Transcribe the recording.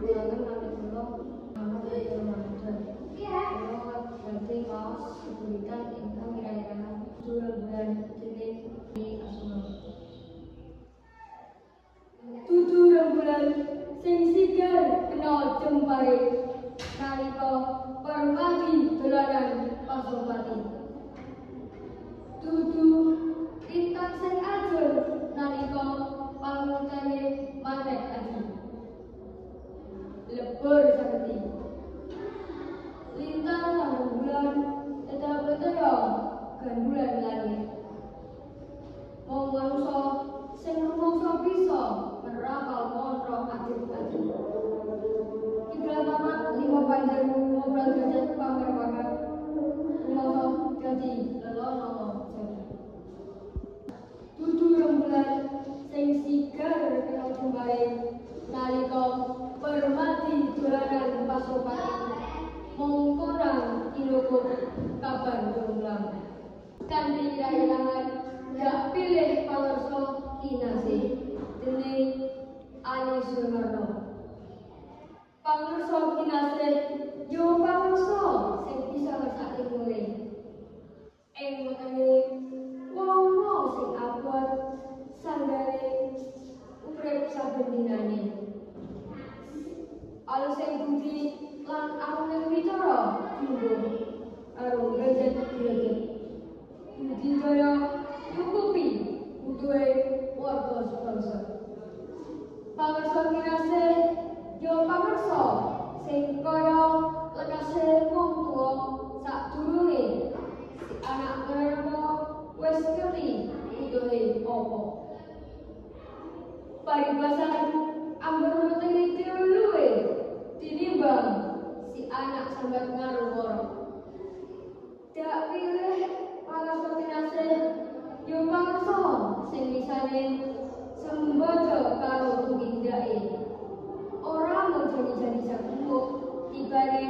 Kula nami kula Muhammad Ridho Ramadan. Kula badhe maos geguritan ingkang irah-irahan Dudu Rembulan dening Asma. Dudu rembulan sing sigar kena jempare nalika permati dolanan Pasopati. Dudu lintang sing ajur nalika pangutane matek aji. Lebur saketi. Lintang lan rembulan tetep percaya gandulan langit. Wong manungsa sing rumangsa bisa merapal mantra adeg-adeg. Kiblat papat lima panjer ngobrol derajat pamer pamer. Rumangsa dadi lelono jagat. Dudu rembulan sing sigar kena jembare nalika permati dolanan Pasopati. Mung konang kinukup kabar jomplang. Kanthi irah-irahan Dak Pilih Pangersa Kinasih dening Ani Sumarno. Pangersa kinasih yo pangersa sing bisa ngersake mulih. Ing wetenge wong-wong sing abot sanggane urip saben dinane. Alusing budi lan aruning wicara jumbuh karo greget-greget. Budidaya nyukupi butuhe warga sebangsa. Pangersa kinasih ya pangersa sing kaya lekase wong tuwa sadurunge si anak ngrema wis ngerti butuhe apa. Paribasan ambar wetenge dhewe luwe tinimbang si anak sambat ngaruwara. Dak pilih pangersa kinasih ya pangersa sing lisane sembodo karo tumindake. Ora mung janji-janji sakumuk tibane